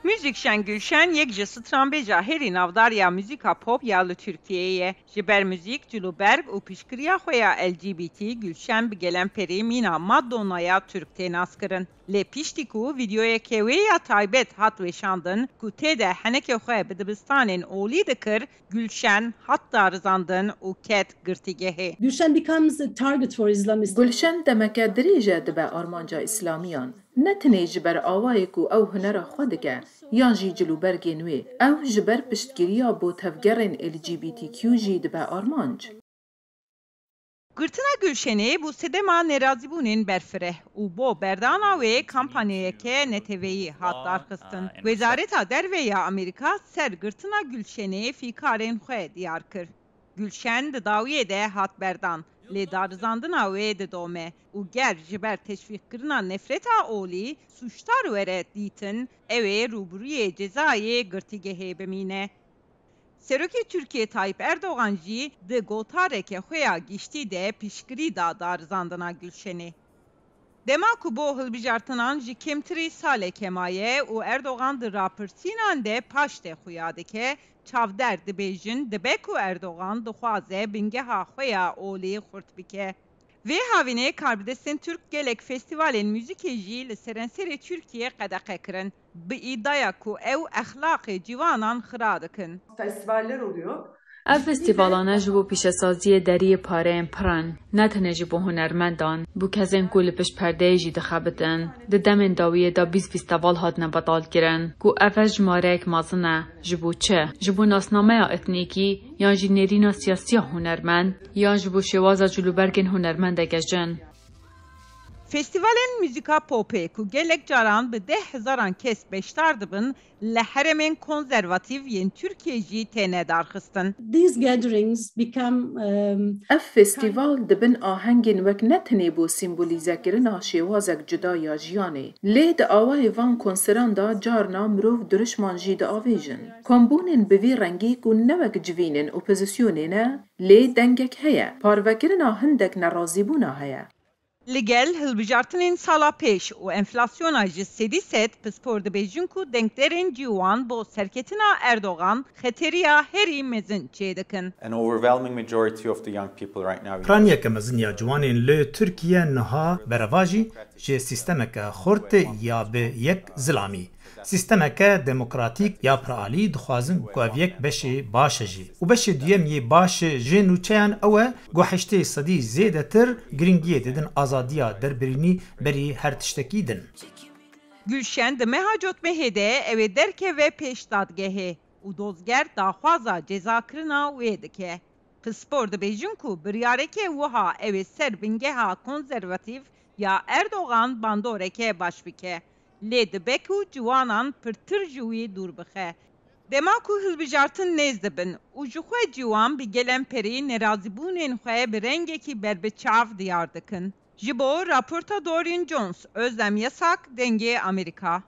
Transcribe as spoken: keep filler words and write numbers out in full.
Muzîkjen Gulşen yek ji stranbêja herî navdar ya muzîka pop ya li Tirkiyeyê ye. Ji ber muzîk, cilûberg û piştgiriya xwe ya L G B T, Gulşen bi gelemperî mîna Madonna ya Tirk tê naskirin. Lê piştî ku vîdeoyeke wê ya taybet hat weşandin, ku tê de henekê xwe bi dibistanên olî dikir, Gulşen hat darizandin û ket girtîgehê. Gulşen becomes a target for Islamist. Gulşen demeke dirêj e dibe armanca Îslamiyan. Ne tenê ji ber awayê ku ew hunera xwe dike, yan jî cilûbergên wê. Ew ji ber piştgiriya bo tevgerên L G B T Q jî dibe armanc. Girtina Gulşenê bû sedema nerazîbûnên berfireh û bo berdana wê kampanyayeke neteweyî hat darxistin. Wezareta Derve ya Amerîka ser girtina Gulşenê fîkarên xwe diyar kir. Gulşen di dawiyê de hat berdan, lê darizandina wê didome û ger ji ber teşvîqkirina nefreta olî sûcdar were dîtin, ew ê rûbirûyê cezayê girtîgehê bimîne. Serokê Tirkiyê Tayyip Erdogan jî di gotareke xwe ya giştî de piştgirî da darizandina Gulşenê. Dema ku bo hilbijartinan ji kêmtirî saleke maye û Erdogan di rapirsînan de paştê xuya dike, çavdêr dibêjin dibe ku Erdogan dixwaze bingeha xwe ya olî xurt bike. Vê havînê karbidestên Tirk gelek festîvalên muzîkê jî li serenserê Tirkiyê qedexe kirin, bi îdaya ku ew exlaqê ciwanan xira dikin. Festivaller oluyor. Ev festîvalane ji bo pîşesaziyê deriyê pareyên pir in, ne tenê ji bo hunermendan, bo kesên ku li pişt perdeyê jî dixebitin. Di demên dawiyê de bîst festîval hatine betalkirin, ku ev e jimareyek mezin e. Ji bo çi? Ji bo nasnameya etnîkî yan jî nêrîna siyasî ya hunermend, yan ji bo şêwaza cilûbergên hunermendeke jin. Festîvalên muzîka popê ku gelek caran bi deh hezaran kes beşdar dibin, li herêmên konservatîf yên Tirkiyê jî têne darxistin. These gatherings become, um, Ev festîval dibin ahengên wek ne tenê bo sîmbolîzekirina şêwazek cuda ya jiyanê, lê di awayê van konseran de carna mirov dirişman jî diavêjin. Kombûnên bi vî rengî ku ne wek civînên opozisyonê ne, lê dengek heye, parvekirina hindek nerazîbûna heye. Li gel hilbijartinên sala pêş û enflasyona ji sedî sed, pispor dibêjin ku dengderên ciwan bo serketina Erdogan xeteriya herî mezin çêdikin. An overwhelming majority of the young people right now. Piraniyeke mezin ya ciwanên li Tirkiye niha berevajî ji sîstemeke xurt ya bi yek zilamî, sîstemeke demokratîk ya piralî dixwazin ku ev yek beşê baş e jî. Û beşê duyem yê baş ji nûçeyan ew e ku heştê sedî zêdetir girîngiyê didin azadiya derbirînî berî her tiştekî din. Gulşen di meha Cotmehê de ew ê derkeve pêş dadgehê û dozger daxwaza cezakirina wê dike. Pispor dibêjin ku biryareke wiha ew ê ser bingeha konservatîf ya Erdogan bandoreke baş bike. Lê dibe ku ciwanan pirtir ji wî dûr bixe. Dema ku hilbijartin nêz dibin û ji xwe ciwan bi gelemperî nerazîbûnên xwe bi rengekî berbiçav diyar dikin. Ji bo raporta Dorian Jones, Özlem Yasak, Dengê Amerîka.